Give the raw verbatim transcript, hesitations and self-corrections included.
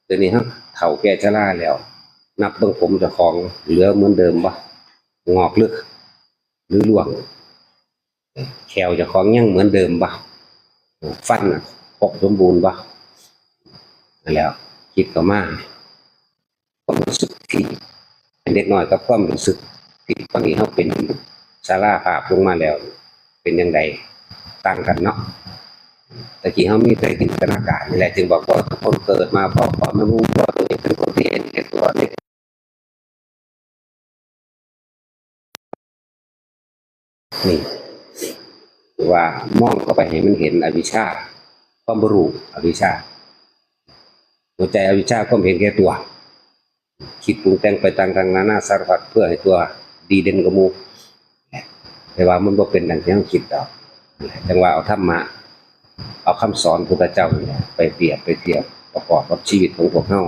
เดี๋ยวนี้เฮาเฒ่าแก่ชราแล้ว นับเบิ่งผมเจ้าของเหลือเหมือนเดิมบ่ งอกลึกหรือร่วง แข้วเจ้าของยังเหมือนเดิมบ่ ฟันน่ะครบสมบูรณ์บ่ นั่นแหล้ว คิดเข้ามา ความรู้สึกที่เป็นเด็กน้อยกับความรู้สึกที่ตอนนี้เฮาเป็นชราภาพลงมาแล้ว เป็นจั่งใด ต่างกันเนาะ แต่กี้เฮามีแต่จินตนาการนี่แหละ จึงบอกว่าคนเกิดมาพร้อมๆ มันรู้ว่าตัวเองเป็นคนที่เห็นแก่ตัวนี่ นี่ ว่ามองเข้าไปให้มันเห็นอวิชชา ความบ่รู้ อวิชชา หัวใจอวิชชา ความเห็นแก่ตัว คิดปรุงแต่งไปต่างๆ นานาสารพัด เพื่อให้ตัวดีเด่นกว่าหมู่ แต่ว่ามันบ่เป็นดังที่เฮาคิดดอก จั่งว่าเอาธรรมะ เอาคำสอนพุทธเจ้านี่แหละไปเปรียบไปเทียบประกอบกับชีวิตของพวกเฮา